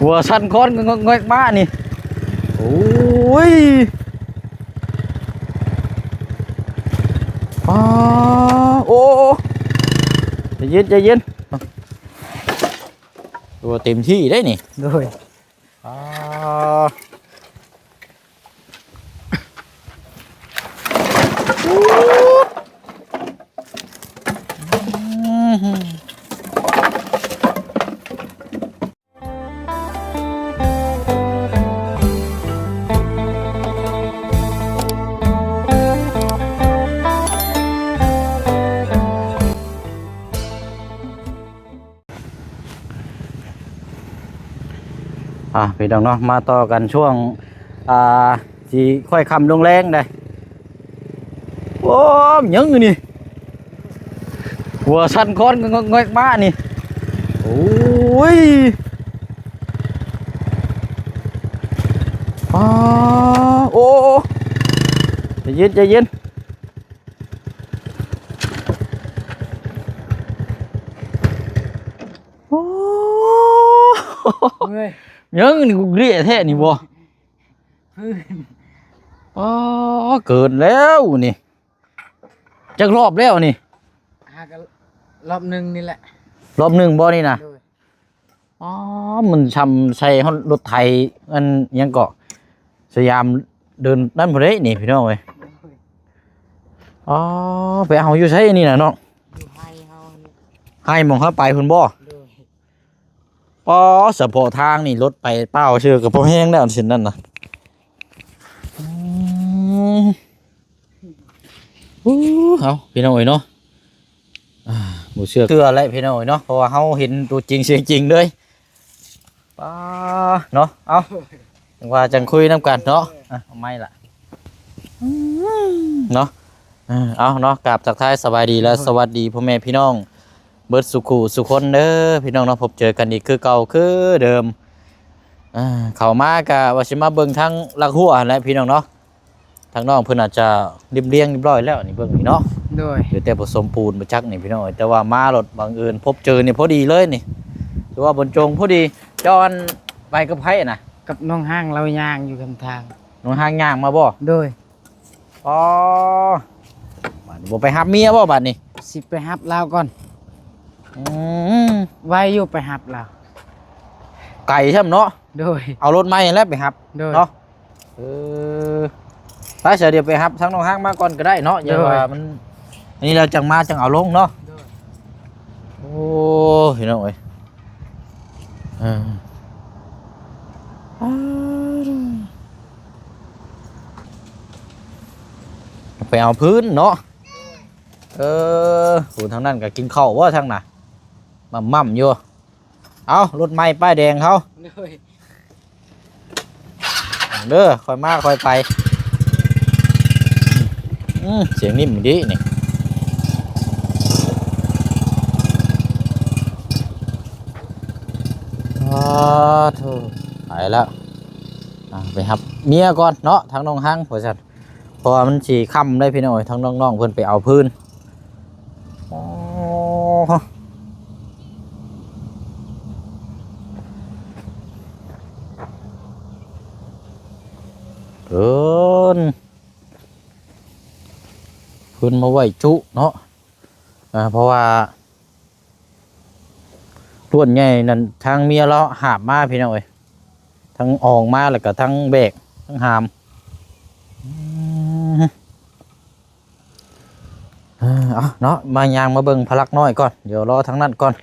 ຫົວສັ່ນຄອນງອກໆໆ ມານີ້. ໂອ້ຍ ອໍ ໂອ້ ໃຈເຢັນ ໃຈເຢັນ. ໂອ້ ເຕັມທີ່ເດ້ນີ້. ໂດຍ. ອໍ ອ່າ ພີ່ນ້ອງເນາະ ມາຕໍ່ກັນຊ່ວງ ອ່າ ຊິຄ່ອຍຄ່ຳລົງແລງໄດ໋. ໂອ້ ຫຍັງນີ້ ຫົວສັ່ນຄອນງອກໆໆ ມານີ້. ໂອ້ຍ ອໍ ໂອ້ ໃຈເຢັນ ໃຈເຢັນ. ໂອ້ ເມື່ອຍ. ຫຍັງນີ້ ກຸກເລຍແທ້ນີ້ບໍ່? ພື້ນ. ອໍ ເກີນແລ້ວນີ້. ຈັກຮອບແລ້ວນີ້? ຫາກໍຮອບໜຶ່ງນີ້ແຫຼະ. ຮອບໜຶ່ງບໍ່ນີ້ນະ? ໂດຍ. ອໍ ມັນຊ່ຳໃສ່ຮອດລົດໄຖ ອັນຫຍັງເກາະ ສະຫຍາມເດີ່ນນັ້ນພຸ້ນເດ້ນີ້ ພີ່ນ້ອງເອີຍ. ອໍ ໄປເອົາຢູ່ໃສອັນນີ້ນະນ້ອງ? ຢູ່ໄຮ່ເຮົານີ້. ໄຮ່ໝ່ອງເຮົາໄປພຸ້ນບໍ່? ໂດຍ. ອໍ ສະເພາະທາງນີ້ລົດໄປເປົ່າຊື່ກໍພໍແຮງແລ້ວເສັ້ນນັ້ນນະ. ອືມ ໂອ້ ເອົາ ພີ່ນ້ອງເອີຍເນາະ ອ່າ ບໍ່ເຊື່ອເທື່ອແຫຼະ ພີ່ນ້ອງເອີຍເນາະ ເພາະວ່າເຮົາເຫັນຕົວຈິງສຽງຈິງເລີຍ. ປ້າ ເນາະ ເອົາ ຈັ່ງວ່າຈັ່ງຄຸຍນຳກັນເນາະ. ອ່ະ ເອົາໄມ້ລະ ເນາະ. ເອີ ເອົາເນາະ ກາບທັກທາຍສະບາຍດີ ແລະ ສະຫວັດດີພໍ່ແມ່ພີ່ນ້ອງເບິດສູ່ຄູ່ສູ່ຄົນເດີ ພີ່ນ້ອງເນາະ. ພົບເຈີກັນອີກຄືເກົ່າຄືເດີມ. ອ່າ ເຂົ້າມາກະວ່າຊິມາເບິ່ງທາງຫຼັກຮົ້ວຫັ້ນແຫຼະ ພີ່ນ້ອງເນາະ. ທາງນ້ອງເພິ່ນອາດຈະລຽບລຽງຮຽບຮ້ອຍແລ້ວນີ້ ເບິ່ງນີ້ເນາະ. ໂດຍ. ເຫຼືອແຕ່ປະສົມປູນບໍ່ຈັກນີ້ ພີ່ນ້ອງເອີຍ ແຕ່ວ່າມາລົດບັງເອີນພົບເຈີນີ້ພໍດີເລີຍນີ້ ຖືວ່າບົນຈົງພໍດີ. ເຈົ້າອັນໄປກັບໃຜນະ? ກັບນ້ອງຮ້າງ ລາວຍ່າງຢູ່ຄຳທາງ. ນ້ອງຮ້າງຍ່າງມາບໍ່? ໂດຍ. ອໍ ບາດນີ້ບໍ່ໄປຮັບເມຍບໍ່ບາດນີ້? ຊິໄປຮັບລາວກ່ອນ. ອືມ ໄວຢູ່ໄປຮັບລາວ. ໄກຊ້ຳເນາະ? ໂດຍ. ເອົາລົດໃໝ່ແລ້ວໄປຮັບ. ໂດຍ. ເນາະ. ເອີ ໄປຊະ ດຽວໄປຮັບທາງນ້ອງຮ້າງມາກ່ອນກໍໄດ້ເນາະ. ໂດຍ. ຢ່າວ່າມັນ ອັນນີ້ແລ້ວຈັ່ງມາຈັ່ງເອົາລົງເນາະ. ໂດຍ. ໂອ້ ພີ່ນ້ອງເອີຍ ເອີ ໄປເອົາພື້ນເນາະ. ເອີ ຜູ້ທາງນັ້ນກໍກິນເຂົ້າບໍ່ທາງນັ້ນ ໝ່ຳໆຢູ່. ເອົາ ລົດໃໝ່ປ້າຍແດງເຮົາ. ໂດຍ. ເດີ ຄ່ອຍມາຄ່ອຍໄປ. ອືມ ສຽງນິ້ມດີນີ້. ອ້າໂທ້ ໄປແລ້ວ. ອ່າ ໄປຮັບເມຍກ່ອນເນາະ ທາງນ້ອງຮັງ ວ່າຊັ້ນ. ເພາະວ່າມັນຊິຄ່ຳໄດ໋ພີ່ນ້ອງເອີຍ ທາງນ້ອງໆເພິ່ນໄປເອົາພື້ນ. ໂອ້ ເອີ ເພິ່ນມາໄວ້ຈຸເນາະ. ອ່າ ເພາະວ່າ ລ້ວນໃຫຍ່ນັ້ນ ທາງເມຍລາວຫາບມາພີ່ນ້ອງເອີຍ ທັງອອງມາ ແລ້ວກໍທັງແບກ ທັງຫາມ. ອືມ ເອີ ເອົາເນາະ ມາຍ່າງມາເບິ່ງພະລັກນ້ອຍກ່ອນ ດຽວລໍທາງນັ້ນກ່ອນ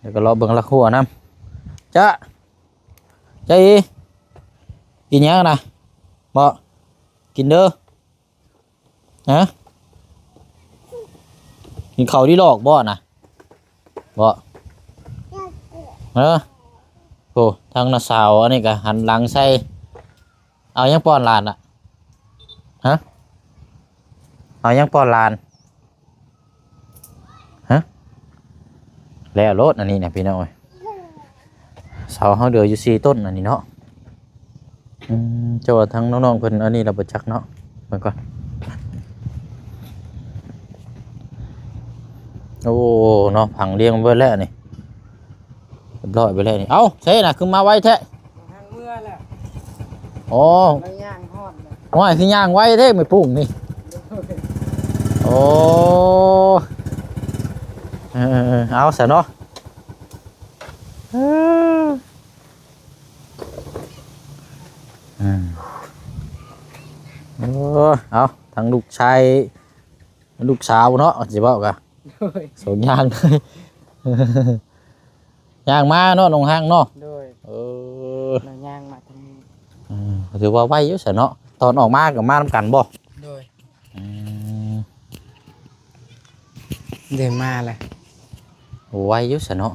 ແລ້ວກໍລໍເບິ່ງຫຼັກຮົ້ວນຳ. ຈະ ຈະອີ ກິນຫຍັງນະ? ບໍ່ ກິນເດີ. ຮະ ກິນເຂົ້າດີຫຼອກບໍ່ນະ? ບໍ່ ເອີ ໂອ້ ທາງນ້າສາວອັນນີ້ກໍຫັນຫຼັງໃສ່. ເອົາຫຍັງປ້ອນຫຼານລະ? ຮະ ເອົາຫຍັງປ້ອນຫຼານ? ຮະ ແລ້ວໂລດອັນນີ້ນະພີ່ນ້ອງເອີຍ. ເສົາເຮົາເຫຼືອຢູ່ສີ່ຕົ້ນອັນນີ້ເນາະ. ອືມ ເຈົ້າວ່າທາງນ້ອງໆເພິ່ນອັນນີ້ລະບໍ່ຈັກເນາະ ເບິ່ງກ່ອນ. ໂອ້ ເນາະ ພັງລຽງເບິດແລ້ວນີ້. ຽບຮ້ອຍໄປແລ້ວນີ້. ເອົ້າ ໃສນະ ຄືມາໄວແທ້? ທາງເມືອແລ້ວ. ອໍ ມາຍ່າງຮອດແລ້ວ. ໂອ້ຍ ຄືຍ່າງໄວແທ້ແມ່ປຸ້ງນີ້. ໂອ້ ເອີໆໆ ເອົາຊະເນາະ. ເອີ ອືມ ໂອ້ ເອົາ ທັງລູກຊາຍ ລູກສາວເນາະ ຊິເວົ້າກະ ໂດຍ ສອງຢ່າງເລີຍ. ຍ່າງມາເນາະ ນ້ອງຮັກເນາະ. ໂດຍ ເອີ ຍ່າງມາທາງນີ້. ເອີ ຖືວ່າໄວຢູ່ຊະເນາະ. ຕອນອອກມາກໍມານຳກັນບໍ່? ໂດຍ ອືມ ເດີນມາແລ້ວ ໄວຢູ່ຊະເນາະ.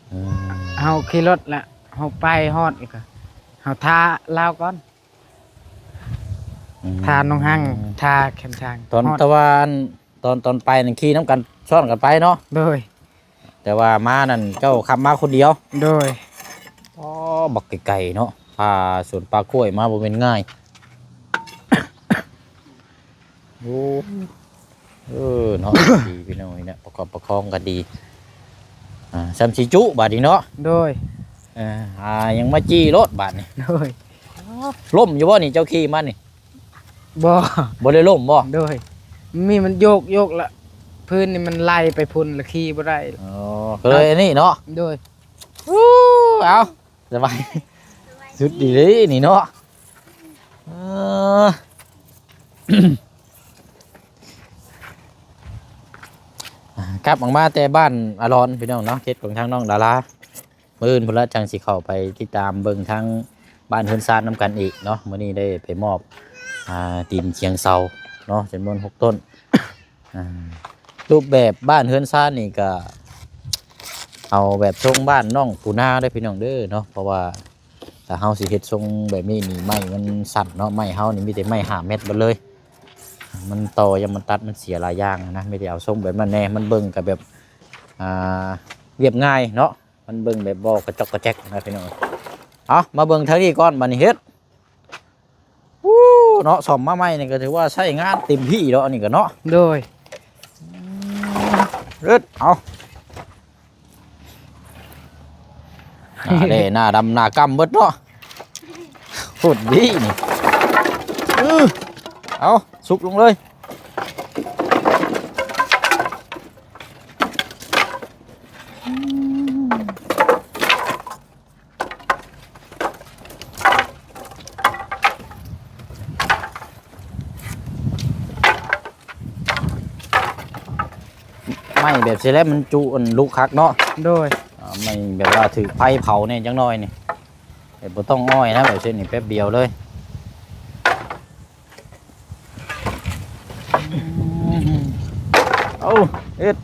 ເອີ ເຮົາຂີ່ລົດລະ ເຮົາໄປຮອດລະກະ ເຮົາຖ້າລາວກ່ອນ. ອືມ ຖ້ານ້ອງຮັກ ຖ້າແຄມທາງ ຕອນ ຮອດ ແຕ່ວ່າອັນ ຕອນ ຕອນໄປນັ້ນຂີ່ນຳກັນ ຊ້ອນກັນໄປເນາະ. ໂດຍ ແຕ່ວ່າມານັ້ນເຈົ້າຂັບມາຄົນດຽວ. ໂດຍ ອໍ ບັກໄກໆເນາະ ພາສວນປ່າກ້ວຍມາບໍ່ແມ່ນງ່າຍ. ໂອ້ ເອີເນາະ ດີພີ່ນ້ອງນີ້ນະ ປະກອບປະຄອງກໍດີ. ອ່າ ຊ່ຳຊິຈຸບາດນີ້ເນາະ. ໂດຍ ເອີ ອ່າ ຍັງມາຈີ່ໂລດບາດນີ້. ໂດຍ ລົ້ມຢູ່ບໍ່ນີ້ ເຈົ້າຂີ່ມານີ້? ບໍ່ ບໍ່ໄດ້ລົ້ມບໍ່? ໂດຍ ມີມັນໂຍກ ໂຍກລະພື້ນນີ້ມັນໄຫຼໄປພຸ້ນລະຂີ່ບໍ່ໄດ້. ອໍ ກໍເລີຍອັນນີ້ເນາະ. ໂດຍ ເອົາ ສະບາຍ ສຸດດີເດ້ນີ້ເນາະ. ເອີ ກັບອອກມາແຕ່ບ້ານອາລອນພີ່ນ້ອງເນາະ ເຂດຂອງທາງນ້ອງດາລາ. ມື້ອື່ນພຸ້ນລະຈັ່ງຊິເຂົ້າໄປຕິດຕາມເບິ່ງທາງບ້ານເຮືອນຊານນຳກັນອີກເນາະ. ມື້ນີ້ໄດ້ໄປມອບ ອ່າ ຕີນຄຽງເສົາເນາະ ຈຳນວນຫົກຕົ້ນ. ອ່າ ຮູບແບບບ້ານເຮືອນຊານນີ້ກະເອົາແບບຊົງບ້ານນ້ອງປູນາເດີພີ່ນ້ອງເດີເນາະ. ເພາະວ່າຖ້າເຮົາຊິເຮັດຊົງແບບນີ້ນີ້ ໄມ້ມັນສັ້ນເນາະ ໄມ້ເຮົານີ້ມີແຕ່ໄມ້ຫ້າແມັດເບິດເລີຍ. ມັນຕໍ່ ຍາມມັນຕັດມັນເສຍຫຼາຍຢ່າງນະ ມີແຕ່ເອົາຊົງແບບນັ້ນແດ່ ມັນເບິ່ງກະແບບ ອ່າ ລຽບງ່າຍເນາະ. ມັນເບິ່ງແບບບໍ່ກະຈອກກະແຈກນະພີ່ນ້ອງ. ເອົາ ມາເບິ່ງທາງນີ້ກ່ອນ ບາດນີ້ເຮັດ. ໂອ້ ເນາະ ສ້ອມມາໃໝ່ນີ້ກະຖືວ່າໃຊ້ງານເຕັມທີ່ແລ້ວ ອັນນີ້ກະເນາະ. ໂດຍ ເຮັດ ເອົາ ໜ້າແດ່ໜ້າດຳໜ້າກຳເບິດເນາະ. ໂຄດດີນີ້ ເອີ ເອົາ ສຸກລົງເລີຍ. ໄມ້ແບບຊີ້ແຫຼະມັນຈຸອັນລຸກຄັກເນາະ. ໂດຍ ອ່າ ໄມ້ແບບວ່າຖືກໄຟເຜົາແດ່ຈັກໜ້ອຍນີ້ ແບບບໍ່ຕ້ອງອ້ອຍນະ ແບບຊີ້ນີ້ແປັບດຽວເລີຍ. ເອົາ ເຮັດ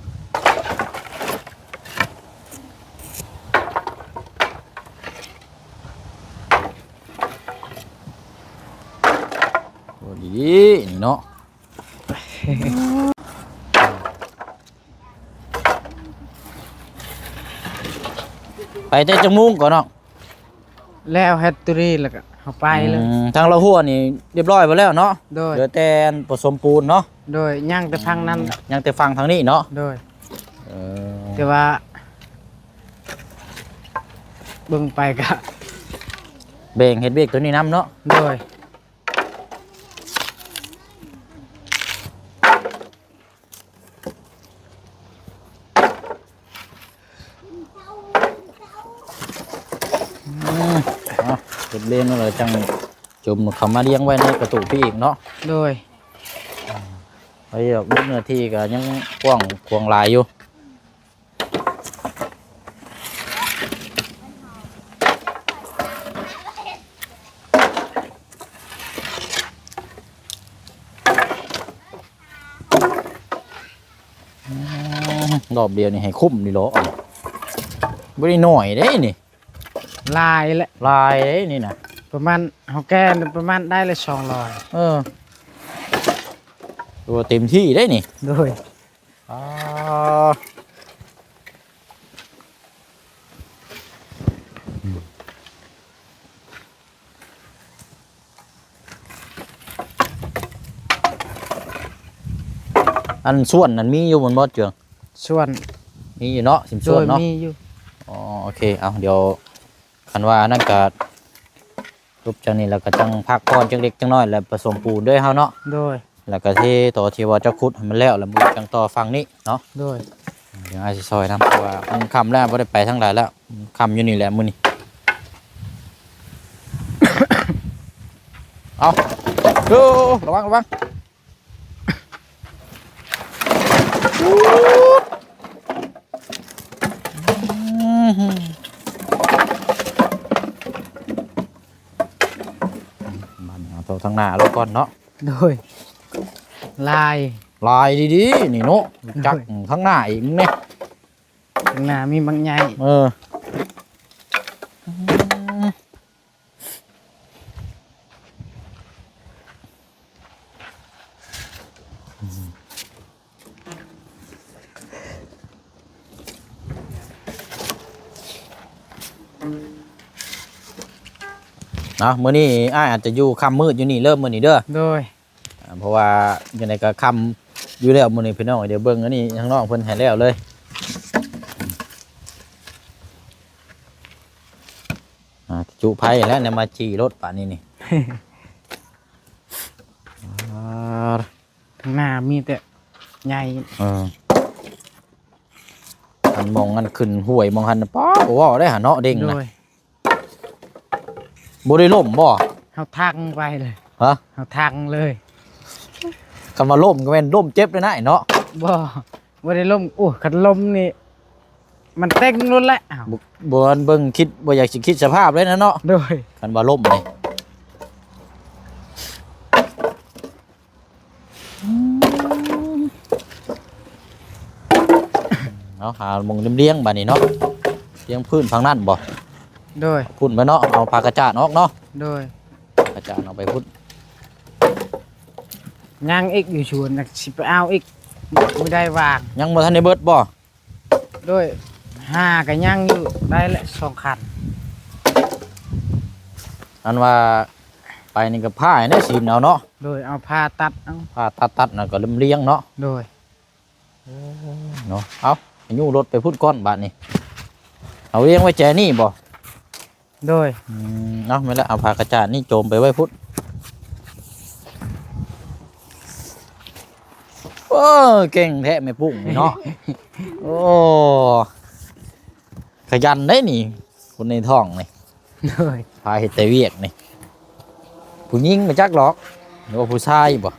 ໂອ້ ດີໆ ນີ້ເນາະ. ໄປແຕ່ຈັກໂມງກ່ອນເນາະ? ແລ້ວເຮັດໂຕນີ້ແລ້ວກະເຮົາໄປເລີຍ. ອືມ ທາງລາວຫົວນີ້ຮຽບຮ້ອຍເບິດແລ້ວເນາະ? ໂດຍ ເຫຼືອແຕ່ອັນປະສົມປູນເນາະ? ໂດຍ ຍັງແຕ່ຝັ່ງນັ້ນ ອືມ ຍັງແຕ່ຝັ່ງທາງນີ້ເນາະ? ໂດຍ ເອີ ແຕ່ວ່າເບິ່ງໄປກະ ແບ່ງເຮັດວຽກໂຕນີ້ນຳເນາະ? ໂດຍ. ອືມ ເອົາ ເກັບເລນແລ້ວຈັ່ງຈຸ່ມເຂົ້າມາລຽງໄວ້ໃນກະຕຸພີ້ອີກເນາະ? ໂດຍ ໄປດອກ ເນື້ອທີ່ກະຍັງກວ້າງຂວາງຫຼາຍຢູ່. ອືມ ຮອບດຽວນີ້ໃຫ້ຄຸ້ມນີ້ເນາະ ບໍ່ໄດ້ໜ້ອຍເດ້ນີ້ ຫຼາຍແຫຼະ ຫຼາຍເດ້ນີ້ນະ ປະມານ ເຮົາແກ່ປະມານໄດ້ລະສອງຮ້ອຍ. ເອີ ຖືວ່າເຕັມທີ່ເດ້ນີ້. ໂດຍ ອ່າ ອັນສວນນັ້ນມີຢູ່ແມ່ນບໍ່ເຈືອງ? ສວນ ມີຢູ່ເນາະ ສິມສວນເນາະ? ໂດຍ ມີຢູ່. ອໍ ເອົາ ເຄ ເອົາ ດຽວ ຄັນວ່າອັນນັ້ນກະ ຈົບຈາກນີ້ແລ້ວກະຈັ່ງພັກຜ່ອນຈັກເລັກຈັກນ້ອຍ ແລ້ວປະສົມປູນເດີເຮົາເນາະ. ໂດຍ. ແລ້ວກະເທຕໍ່ທີ່ວ່າເຈົ້າຂຸດໃຫ້ມັນແລ້ວ ແລ້ວມື້ອື່ນຈັ່ງຕໍ່ຝັ່ງນີ້ເນາະ. ໂດຍ. ດຽວອ້າຍຊິຊ່ອຍນຳ ເພາະວ່າມັນຄ່ຳແລ້ວ ບໍ່ໄດ້ໄປທາງໃດແລ້ວ ຄ່ຳຢູ່ນີ້ແຫຼະມື້ນີ້. ເອົາ ໂອ້ ລະວັງ ລະວັງ. ບາດນີ້ເອົາເຂົ້າທາງໜ້າລົງກ່ອນເນາະ. ໂດຍ. ຫຼາຍ ຫຼາຍດີໆ ນີ້ເນາະ. ຈັກ ໂດຍ. ທາງໜ້າອີກນີ້ ທາງໜ້າມີບັກໃຫຍ່. ເອີ. ເນາະ ມື້ນີ້ອ້າຍອາດຈະຢູ່ຄ່ຳມືດຢູ່ນີ້ເລີຍມື້ນີ້ເດີ. ໂດຍ. ອ່າ ເພາະວ່າຈັ່ງໃດກໍຄ່ຳຢູ່ແລ້ວມື້ນີ້ພີ່ນ້ອງ. ດຽວເບິ່ງອັນນີ້ທາງນ້ອງເພິ່ນໃຫ້ແລ້ວເລີຍ. ອ່າ ຈຸໄຟແລ້ວ ແນວມາຈີ່ລົດປານນີ້ນີ້. ອ່າ ທາງໜ້າມີແຕ່ໃຫຍ່. ເອີ ອັນໝ່ອງອັນຂຶ້ນຫ້ວຍໝ່ອງຫັ້ນ ປ້າ ບໍ່ເວົ້າໄດ້ຫາເນາະ ເດັງນະ. ໂດຍ. ບໍ່ໄດ້ລົ້ມບໍ່? ເຮົາທັງໄປເລີຍ. ຮະ? ເຮົາທັງເລີຍ. ຄັນວ່າລົ້ມກໍແມ່ນລົ້ມເຈັບເລີຍນະເນາະ. ບໍ່ ບໍ່ໄດ້ລົ້ມ. ໂອ້ ຄັນລົ້ມນີ້ມັນເຕັງໂລດແຫຼະ. ອ້າວ ບໍ່ ບໍ່ເບິ່ງ ຄິດ ບໍ່ຢາກຊິຄິດສະພາບເລີຍນະເນາະ. ໂດຍ. ຄັນວ່າລົ້ມນີ້ ເອົາ ຫາໝ່ອງລຽງໆ ບາດນີ້ເນາະ. ລຽງພື້ນຝັ່ງນັ້ນບໍ່? ໂດຍ. ພຸ້ນໄປເນາະ ເອົາຜ້າກະຈາດອອກເນາະ. ໂດຍ. ຜ້າກະຈາດເອົາໄປພຸ້ນ. ຍັງອີກຢູ່ສວນ ຊິໄປເອົາອີກ ບໍ່ໄດ້ວາງ. ຍັງບໍ່ທັນໄດ້ເບິດບໍ່? ໂດຍ. ຫ້າກໍຍັງຢູ່ ໄດ້ແຫຼະສອງຄັນ. ອັນວ່າໄປນີ້ກໍຜ້າໃຫ້ແນ່ສີນເອົາເນາະ. ໂດຍ. ເອົາຜ້າຕັດເອົາ. ຜ້າຕັດໆ ນະກໍລຽງໆ ເນາະ. ໂດຍ. ໂອ້ ເນາະ ເອົາ ຍູ້ລົດໄປພຸ້ນກ່ອນບາດນີ້ ເອົາວຽງໄວ້ແຈນີ້ບໍ່? ໂດຍ. ອືມ ເອົາ ແມ່ນລະ ເອົາຜ້າກະຈາດນີ້ໂຈມໄປໄວ້ພຸ້ນ. ໂອ້ ເກັ່ງແທ້ແມ່ປຸ້ງນີ້ເນາະ. ໂອ້ ຂະຫຍັນເດ້ນີ້ ຄົນໃນທ້ອງນີ້. ໂດຍ. ພາເຮັດແຕ່ວຽກນີ້ ຜູ້ຍິງບໍ່ຈັກດອກ ຫຼືວ່າຜູ້ຊາຍບໍ່?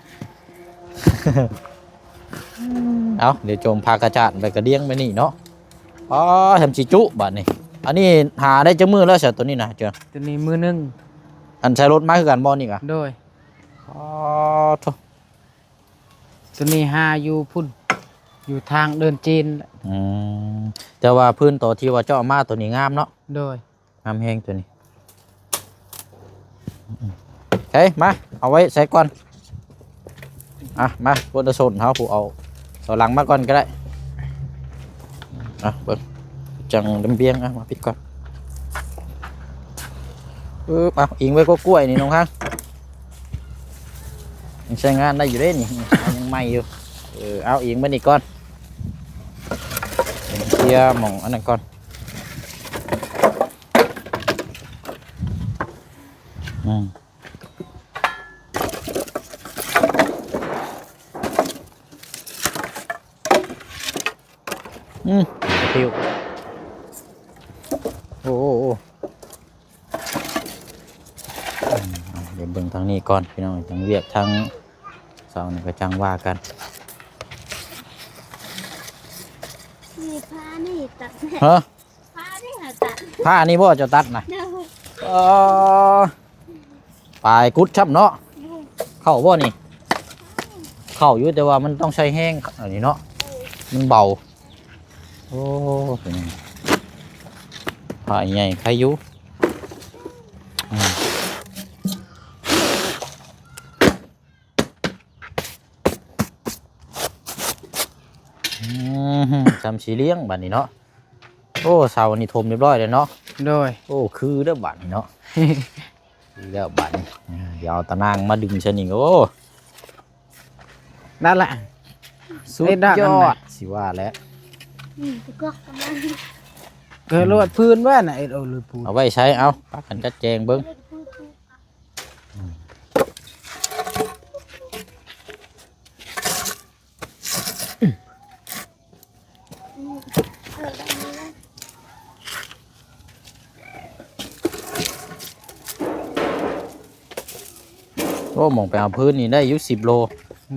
ເອົາ ດຽວໂຈມຜ້າກະຈາດໄປກະດຽງໄປນີ້ເນາະ. ອໍ ທຳຊິຈຸບາດນີ້. ອັນນີ້ຫາໄດ້ຈັກມື້ແລ້ວຊະ ໂຕນີ້ນະ? ເຈົ້າ ໂຕນີ້ມື້ໜຶ່ງ. ອັນໃສ່ລົດມາຄືກັນບໍ່ນີ້ກະ? ໂດຍ. ອໍ ໂທ້ ໂຕນີ້ຫາຢູ່ພຸ້ນ ຢູ່ທາງເດີ່ນຈີນ. ອືມ ແຕ່ວ່າພື້ນໂຕທີ່ວ່າເຈົ້າເອົາມາໂຕນີ້ງາມເນາະ. ໂດຍ. ງາມແຮງໂຕນີ້. ເອີ ມາ ເອົາໄວ້ໃສ່ກ່ອນ. ອ່ະ ມາ ພຸ້ນນະ ສົນເຮົາ ຜູ້ເອົາເສົາຫຼັງມາກ່ອນກໍໄດ້. ອ່ະ ເບິ່ງ ຈັ່ງລຳບຽງ. ອ່ະ ມາປິດກ່ອນ. ອຶບ ເອົາ ອີງໄວ້ກໍກ້ວຍນີ້ນ້ອງຄາງ ຍັງໃຊ້ງານໄດ້ຢູ່ເດ້ນີ້ ຍັງໃໝ່ຢູ່. ເອີ ເອົາ ອີງໄວ້ນີ້ກ່ອນ ເຄຍໝ່ອງອັນນັ້ນກ່ອນ. ອືມ ອືມ ປິວ. ໂອ້ ໂອ້ ໂອ້ ອືມ ເອົາ ດຽວເບິ່ງທາງນີ້ກ່ອນພີ່ນ້ອງ ທາງວຽກທາງເສົານີ້ກໍຈັ່ງວ່າກັນ. ນີ້ຜ້ານີ້ຕັດ ຮະ? ຜ້ານີ້ຫາຕັດ ຜ້ານີ້ບໍ່ເຈົ້າຕັດນະ? ໂດຍ. ອໍ ປາຍກຸດຊ້ຳເນາະ. ໂດຍ. ເຂົ້າບໍ່ນີ້? ເຂົ້າຢູ່ ແຕ່ວ່າມັນຕ້ອງໃຊ້ແຮງ ອັນນີ້ເນາະ ມັນເບົາ. ໂອ້ ເປັນຫຍັງ ຜ້າໃຫຍ່ໄຄຢູ່. ອືມ ອືມ ຊ່ຳຊິລ້ຽງບາດນີ້ເນາະ. ໂອ້ ເສົານີ້ຖົມຮຽບຮ້ອຍແລ້ວເນາະ. ໂດຍ. ໂອ້ ຄືແລ້ວບາດນີ້ເນາະ ຄືແລ້ວບາດນີ້. ດຽວເອົາຕານາງມາດຶງຊະນີ້ ໂອ້ ນັ້ນແຫຼະ ສຸດຍອດ ຊິວ່າແຫຼະ. ອືມ ປະກອບກັນມາ ກໍລວດພື້ນແວ່ນະ ເອັດເອົາລວດພື້ນ ເອົາໄວ້ໃຊ້ ເອົາ ພາກັນຈັດແຈງເບິ່ງ. ໂອ້ ໝ່ອງໄປເອົາພື້ນນີ້ໄດ້ຢູ່ສິບໂລ.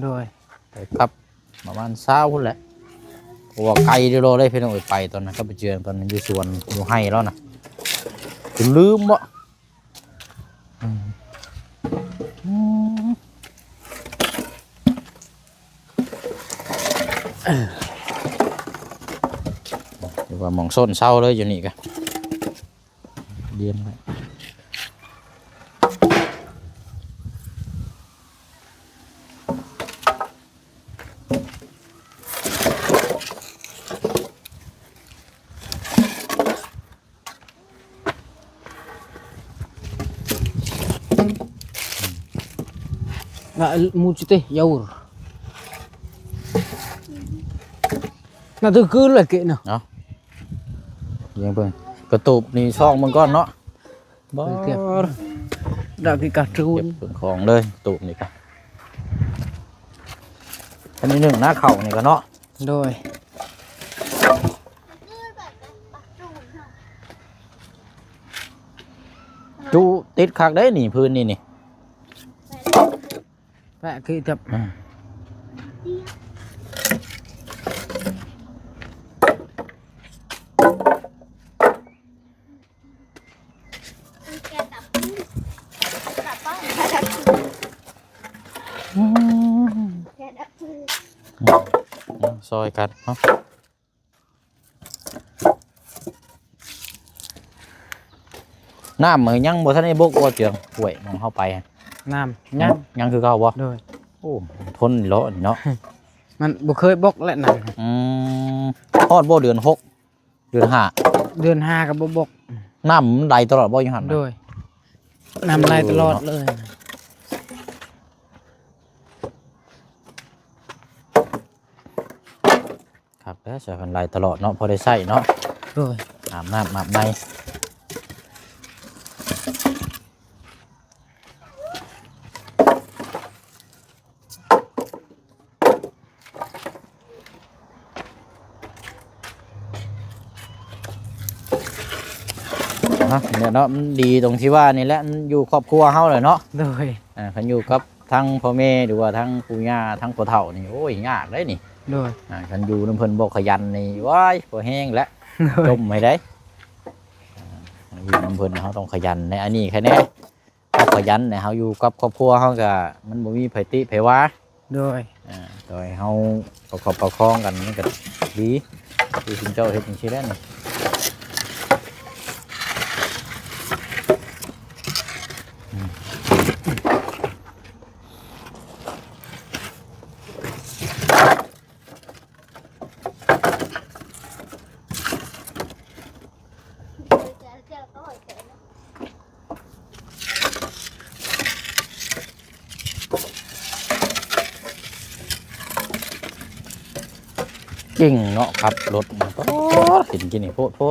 ໂດຍ ໄປກັບປະມານຊາວພຸ້ນແຫຼະ ເພາະວ່າໄກເດີໂລເດ້ພີ່ນ້ອງເອີຍ. ໄປຕອນນັ້ນກັບໄປເຈີຕອນນັ້ນຢູ່ສວນຢູ່ໄຮ່ແລ້ວນະ ຈົນລືມເບາະ. ອືມ ອືມ ເອີ ຖືວ່າໝ່ອງໂຊນເຊົາເລີຍຢູ່ນີ້ກະ ລຽນໄວ້. ນະ ມູຈິເຕ ຢາວ ນະ ຕຶກຄືນລະເກະເນາະ. ເອົາ ລຽງເບິ່ງ ກະຕູບນີ້ຊອກເບິ່ງກ່ອນເນາະ. ບໍ່ ເກັບ ດາກກິກາຕູນ ເກັບເຄື່ອງຂອງເລີຍ ຕູບນີ້ກະ ອັນນີ້ໜຶ້ງນະ ເຂົ້ານີ້ກະເນາະ. ໂດຍ ຈຸຕິດຄັກເດ້ນີ້ ພື້ນນີ້ນີ້. ແປະຄືກັບ ອືມ ອືມ ອືມ ຊອຍກັນເນາະ. ນ້ຳມັນຍັງບໍ່ທັນໄດ້ບົກບໍ່ ເຈືອງ ຫ້ວຍ ໝ່ອງເຮົາໄປ ນ້ຳ ຍັງ ຍັງ ຍັງຄືເກົ່າບໍ່? ໂດຍ ໂອ້ ທົນເນາະນີ້ເນາະ ມັນບໍ່ເຄີຍບົກແຫຼະນ້ຳ. ອືມ ຮອດບໍ່ເດືອນຫົກ ເດືອນຫ້າ ເດືອນຫ້າກໍບໍ່ບົກ. ນ້ຳມັນໄຫຼຕະຫຼອດບໍ່ຢູ່ຫັ້ນນະ? ໂດຍ ນ້ຳໄຫຼຕະຫຼອດເລີຍ. ຄັກແລ້ວ ໃຊ້ຄັນໄລ່ຕະຫຼອດເນາະ ພໍໄດ້ໃຊ້ເນາະ. ໂດຍ ອາບນ້ຳອາບໃນ ເນາະ ເນາະ ມັນດີຕົງທີ່ວ່ານີ້ແຫຼະ ມັນຢູ່ຄອບຄົວເຮົາແຫຼະເນາະ. ໂດຍ ອ່າ ຄັນຢູ່ກັບ ທັງພໍ່ແມ່ ຫຼືວ່າທັງປູ່ຍ່າ ທັງພໍ່ເຖົ້ານີ້ ໂອ້ຍ ຍາກເດ້ນີ້. ໂດຍ ອ່າ ຄັນຢູ່ນຳເພິ່ນບໍ່ຂະຫຍັນນີ້ ວ້າຍ ບໍ່ແຮງແຫຼະ. ໂດຍ ຈົ່ມໃຫ້ໄດ້ ອ່າ ຢູ່ນຳເພິ່ນເຮົາຕ້ອງຂະຫຍັນໃນອັນນີ້ແຄ່ແນ່ ເຮົາຂະຫຍັນແລ້ວ ເຮົາຢູ່ກັບຄອບຄົວເຮົາກະ ມັນບໍ່ມີໃຜຕິໃຜວ່າ. ໂດຍ ອ່າ ໂດຍເຮົາປະຄັບປະຄອງກັນ ມັນກະດີ ຄືຊຸມເຈົ້າເຮັດຈັ່ງຊີ້ແຫຼະນີ້. ເກັ່ງເນາະ ຂັບລົດນີ້ ໂອ້ ເຫັນກິນນີ້ໂພດໂພ.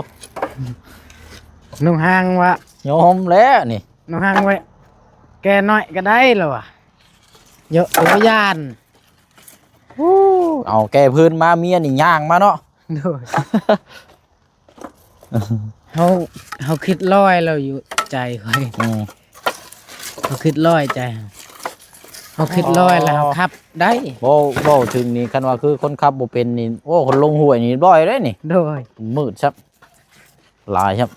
ໜຸ່ງຮ່າງວ່າ ຍອມແລ້ວນີ້ ໜຸ່ງຮ່າງໄວ້ ແກ່ນ້ອຍກໍໄດ້ແລ້ວວ່າ ເຍາະ ໂອ້ ຢ້ານ. ໂອ້ ເອົາແກ່ພື້ນມາ ເມຍນີ້ຍ່າງມາເນາະ. ໂດຍ ເຮົາ ເຮົາຄິດລອຍແລ້ວຢູ່ໃຈຂ້ອຍ. ອືມ ເຮົາຄິດລອຍໃຈ ເຮົາຄິດລອຍແລ້ວເຮົາຂັບໄດ້. ເວົ້າ ເວົ້າເຖິງນີ້ ຄັນວ່າຄືຄົນຂັບບໍ່ເປັນນີ້ ໂອ້ ຄົນລົງຫ້ວຍນີ້ລອຍເດ້ນີ້. ໂດຍ ມືດຊ້ຳ ຫຼາຍຊ້ຳ.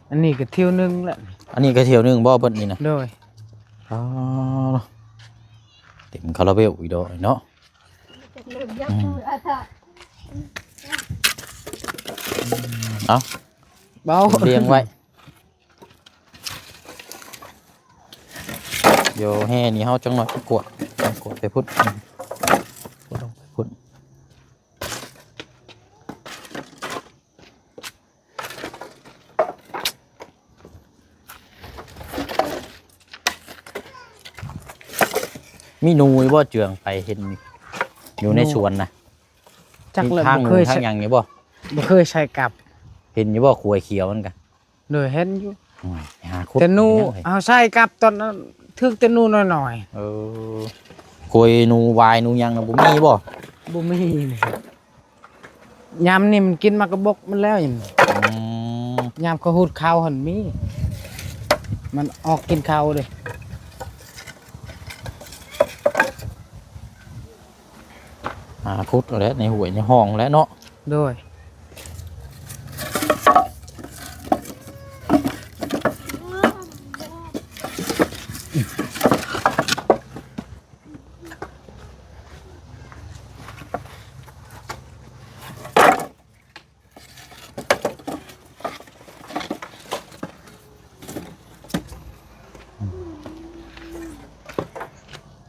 ອັນນີ້ກໍຖ້ຽວໜຶ່ງແຫຼະ ອັນນີ້ກໍຖ້ຽວໜຶ່ງບໍ່ເບິດນີ້ນະ? ໂດຍ ອໍ ເຕັມຄາຣາເບວອີກດອກເນາະ. ອືມ ເອົາ ເອົາ ລຽງໄວ້. ດຽວແຫ່ນີ້ເຮົາຈັກໜ້ອຍໄປກວດ ໄປກວດໄປພຸ້ນ ອືມ ກວດລົງໄປພຸ້ນ. ໂ ມີໜູຢູ່ບໍ່ ເຈືອງໄປເຫັນຢູ່ໃນສວນນະ? ຈັກແລ້ວ ທາງ ບໍ່ເຄີຍ ທາງຫຍັງຢູ່ບໍ່? ບໍ່ເຄີຍໃສ່ກັບ. ເຫັນຢູ່ບໍ່ ຂວາຍຂຽວມັນກະ? ໂດຍ ເຫັນຢູ່. ອືມ ໄປຫາຂຸດ ແຕ່ໜູ ເຮົາໃສ່ກັບຕອນນັ້ນ ຖືກແຕ່ໜູນ້ອຍໆ. ເອີ ຂວາຍໜູວາຍໜູຫຍັງນະ ບໍ່ມີບໍ່? ບໍ່ມີ. ຍາມນີ້ມັນກິນໝາກກະບົກມັນແລ້ວ. ອືມ ຍາມເຂົາຫູດເຂົ້າຫັ້ນມີ ມັນອອກກິນເຂົ້າເດ້. ຫາຂຸດເອົາແຫຼະ ໃນຫ້ວຍໃນຮ່ອງແຫຼະເນາະ. ໂດຍ.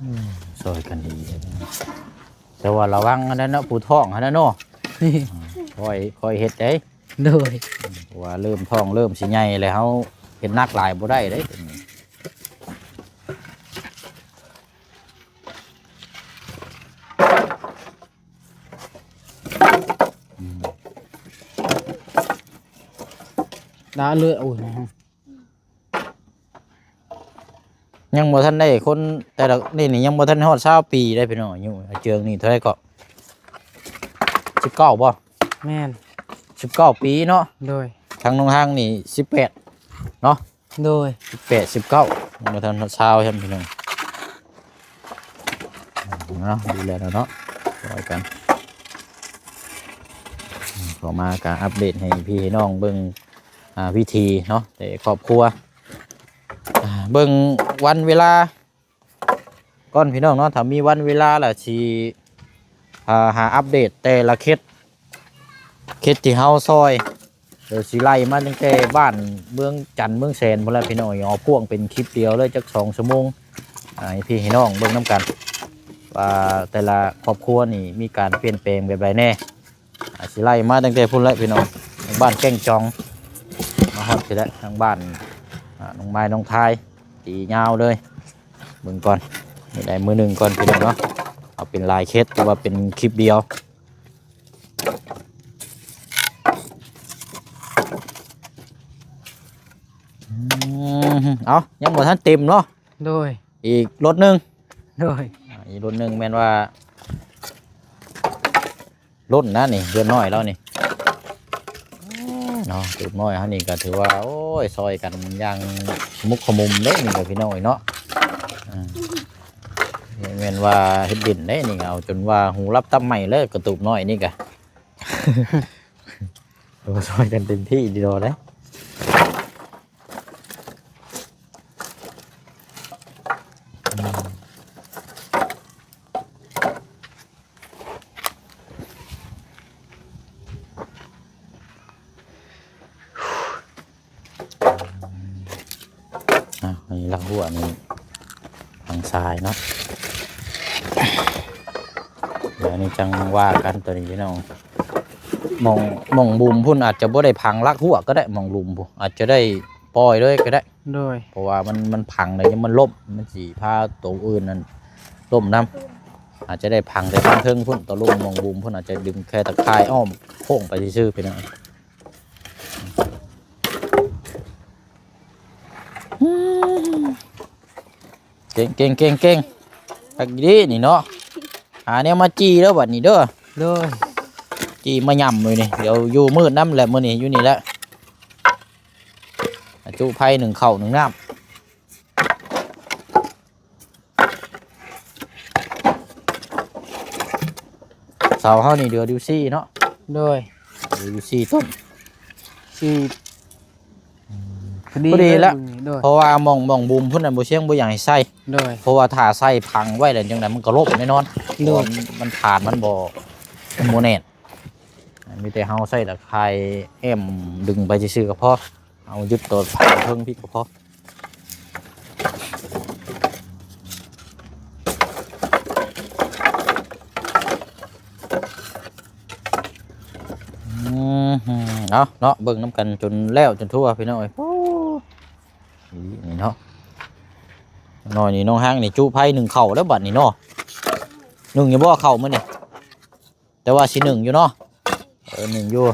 ອືມ ຊ່ອຍກັນດີ ແຕ່ວ່າລະວັງຫັ້ນນະເນາະ ຜູ້ທ້ອງຫັ້ນນະເນາະ. ຄ່ອຍ ຄ່ອຍເຮັດເດ້. ໂດຍ. ເພາະວ່າເລີ່ມທ້ອງເລີ່ມຊິໃຫຍ່ແລ້ວ ເຮົາເຮັດໜັກຫຼາຍບໍ່ໄດ້ເດ້. ອືມ ດາເລີຍ ໂອ້ຍ ຍັງບໍ່ທັນໄດ້ຄົນ ແຕ່ລະນີ້ ນີ້ຍັງບໍ່ທັນຮອດຊາວປີໄດ໋ພີ່ນ້ອງ. ອາຍຸອາເຈືອງນີ້ເທົ່າໃດເກາະ? ສິບເກົ້າບໍ່? ແມ່ນ ສິບເກົ້າປີເນາະ. ໂດຍ. ທາງນ້ອງຮັງນີ້ສິບແປດເນາະ. ໂດຍ. ສິບແປດ ສິບເກົ້າ ບໍ່ທັນຮອດຊາວຊ້ຳພີ່ນ້ອງ. ເນາະ ດີແລ້ວເນາະ ຊ່ອຍກັນ. ເຂົ້າມາກະອັບເດດໃຫ້ພີ່ໃຫ້ນ້ອງເບິ່ງ ອ່າ ວິທີເນາະ ແຕ່ຄອບຄົວ. ອ່າ ເບິ່ງວັນເວລາ ກ່ອນພີ່ນ້ອງເນາະ ຖ້າມີວັນເວລາລະຊິ ອ່າ ຫາອັບເດດແຕ່ລະເຂດ ເຂດທີ່ເຮົາຊ່ອຍ ດຽວຊິໄລ່ມາຕັ້ງແຕ່ບ້ານເມືອງຈັນ ເມືອງແສນພຸ້ນລະພີ່ນ້ອງ. ເອົາພວງເປັນຄລິບດຽວເລີຍ ຈັກສອງຊົ່ວໂມງ ອ່າ ໃຫ້ພີ່ໃຫ້ນ້ອງເບິ່ງນຳກັນ ວ່າແຕ່ລະຄອບຄົວນີ້ມີການປ່ຽນແປງແບບໃດແດ່. ອ່າ ຊິໄລ່ມາຕັ້ງແຕ່ພຸ້ນແຫຼະພີ່ນ້ອງ ທາງບ້ານແກ້ງຈອງ ມາຮອດພີ້ແຫຼະ ທາງບ້ານ ອ່າ ນ້ອງໄມ້ ນ້ອງທາຍ ຕີຍາວເລີຍ. ເບິ່ງກ່ອນ ນີ້ໄດ້ມື້ໜຶ່ງກ່ອນພີ່ນ້ອງເນາະ. ເອົາເປັນຫຼາຍເຂດ ແຕ່ວ່າເປັນຄລິບດຽວ. ອືມ ເອົ້າ ຍັງບໍ່ທັນເຕັມເນາະ. ໂດຍ. ອີກລົດໜຶ່ງ. ໂດຍ. ອ່າ ອີກລົດໜຶ່ງແມ່ນວ່າ ລົ້ນນະນີ້ ເຮືອນນ້ອຍລາວນີ້ເນາະ. ຕູບນ້ອຍເຮົານີ້ກໍຖືວ່າ ໂອ້ຍ ຊ່ອຍກັນຢ່າງຂະມຸກຂະມຸມເດ້ນີ້ກໍພີ່ນ້ອງເອີຍເນາະ. ອ່າ ແມ່ນວ່າເຮັດເດັ່ນເດ້ນີ້ ເອົາຈົນວ່າຫູຫຼັບຕັບໄໝ້ເລີຍ ກະຕູບນ້ອຍນີ້ກະ ໂອ້ ຊ່ອຍກັນເຕັມທີ່ດີດອກເດ້. ອ່າ ອັນນີ້ລັກຫົວນີ້ທາງຊາຍເນາະ. ດຽວນີ້ຈັ່ງວ່າກັນໂຕນີ້ພີ່ນ້ອງ. ໝ່ອງ ໝ່ອງບຸມພຸ້ນອາດຈະບໍ່ໄດ້ຝັງລັກຫົວກໍໄດ້ ໝ່ອງຫຼຸມພຸ້ນອາດຈະໄດ້ປ່ອຍເລີຍກໍໄດ້. ໂດຍ. ເພາະວ່າມັນ ມັນຝັງແລ້ວຍັງມັນລົ້ມ ມັນຊິພາໂຕອື່ນນັ້ນລົ້ມນຳ. ອາດຈະໄດ້ຝັງແຕ່ທາງເທິງພຸ້ນ ໂຕລຸ່ມໝ່ອງບຸມພຸ້ນ ອາດຈະດຶງແຄ່ຕາຂ່າຍອ້ອມໂຄ້ງໄປຊື່ໆ ພີ່ນ້ອງ. ເກັ່ງ ເກັ່ງ ເກັ່ງ ເກັ່ງ ຄັກດີນີ້ເນາະ. ຫາແນວມາຈີ່ເດີບັດນີ້ເດີ. ໂດຍ. ຈີ່ມາຫຍ້ຳມື້ນີ້ ດຽວຢູ່ມືດນຳແຫຼະ ມື້ນີ້ຢູ່ນີ້ແຫຼະ. ອາ ຈຸໄຟ ໜຶ້ງເຂົ້າ ໜຶ້ງນ້ຳ. ເສົາເຮົານີ້ເຫຼືອຢູ່ສີ່ເນາະ. ໂດຍ. ເຫຼືອຢູ່ສີ່ຕົ້ນ ສີ່ ອືມ ພໍດີ ພໍດີແລ້ວ ເລີຍ. ໂດຍ. ເພາະວ່າໝ່ອງ ໝ່ອງບຸມພຸ້ນນະ ບໍ່ຊຽງບໍ່ຢາກໃຫ້ໃສ່. ໂດຍ. ເພາະວ່າຖ້າໃສ່ຝັງໄວ້ແລ້ວຈັ່ງໃດມັນກໍລົ້ມແນ່ນອນ. ໂດຍ. ເພາະວ່າມັນ ຖານມັນບໍ່ ມັນບໍ່ແໜ້ນ. ມີແຕ່ເຮົາໃສ່ຕາຂ່າຍແອ້ມດຶງໄປຊື່ໆກໍພໍ ເອົາຍຶດໂຕເທິງພີ້ກໍພໍ. ອືມ ເອົາເນາະ ເບິ່ງນຳກັນຈົນແລ້ວຈົນທົ່ວພີ່ນ້ອງເອີຍ. ໂອ້ ນີ້ເນາະ ນ້ອຍນີ້ນ້ອງຮັກນີ້ຈຸໄຟໜຶ້ງເຂົ້າແລ້ວບັດນີ້ເນາະ. ໜຶ້ງຢູ່ບໍ່ເຂົ້າມື້ນີ້? ແຕ່ວ່າຊິໜຶ້ງຢູ່ເນາະ. ເອີ ໜຶ້ງຢູ່.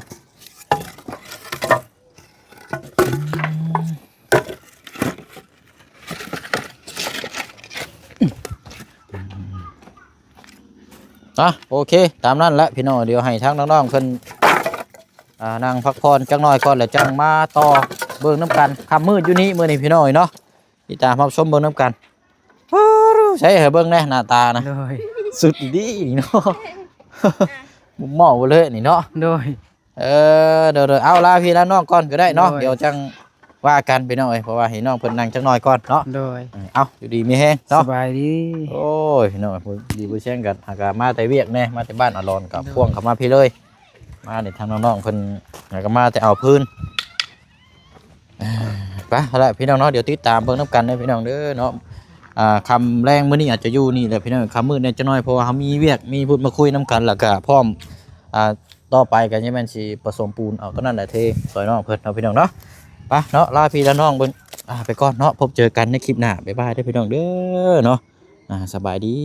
ອ່ະ ໂອເຄ ຕາມນັ້ນແຫຼະພີ່ນ້ອງ. ດຽວໃຫ້ທາງນ້ອງໆເພິ່ນ ອ່າ ນັ່ງພັກຜ່ອນຈັກໜ້ອຍກ່ອນ ແລ້ວຈັ່ງມາຕໍ່ເບິ່ງນຳກັນ. ຄ່ຳມືດຢູ່ນີ້ມື້ນີ້ພີ່ນ້ອງເອີຍເນາະ. ຕິດຕາມຮັບຊົມເບິ່ງນຳກັນ. ໂອ້ ໃສ່ໃຫ້ເບິ່ງແດ່ໜ້າຕານະ. ໂດຍ. ສຸດອີ່ຫຼີເນາະ. ມຸມເໝາະເລີຍນີ້ເນາະ. ໂດຍ. ເອີ ໂດຍໆ ເອົາ ລາພີ່ລານ້ອງກ່ອນກໍໄດ້ເນາະ. ໂດຍ. ດຽວຈັ່ງວ່າກັນພີ່ນ້ອງເອີຍ ເພາະວ່າໃຫ້ນ້ອງເພິ່ນນັ່ງຈັກໜ້ອຍກ່ອນເນາະ. ໂດຍ. ເອີ ເອົາ ຢູ່ດີມີແຮງເນາະ. ສະບາຍດີ. ໂອ້ຍ ພີ່ນ້ອງ ດີບໍ່ແຊງກັນ ຫາກະມາແຕ່ວຽກແດ່ ມາແຕ່ບ້ານອາລອນ ກໍ ໂດຍ ພ່ວງເຂົ້າມາພີ້ເລີຍ. ມານີ້ທາງນ້ອງໆເພິ່ນ ຫາກະມາແຕ່ເອົາພື້ນ. ອ່າ ໄປ ເອົາລະພີ່ນ້ອງເນາະ ດຽວຕິດຕາມເບິ່ງນຳກັນເດີພີ່ນ້ອງເດີເນາະ. ອ່າ ຄ່ຳແລງມື້ນີ້ອາດຈະຢູ່ນີ້ແຫຼະພີ່ນ້ອງ ຄ່ຳມືດແດ່ຈັກໜ້ອຍ ເພາະວ່າເຮົາມີວຽກ ມີພຸດມາຄຸຍນຳກັນ ແລ້ວກະພ້ອມ ອ່າ ຕໍ່ໄປກໍຍັງແມ່ນຊິປະສົມປູນເອົາຕົວນັ້ນແຫຼະ ເທຊ່ອຍນ້ອງເພິ່ນເນາະພີ່ນ້ອງເນາະ. ໄປເນາະ ລາພີ່ລານ້ອງເບິ່ງ ອ່າ ໄປກ່ອນເນາະ. ພົບເຈີກັນໃນຄລິບໜ້າ. ບາຍບາຍເດີພີ່ນ້ອງເດີເນາະ. ອ່າ ສະບາຍດີ.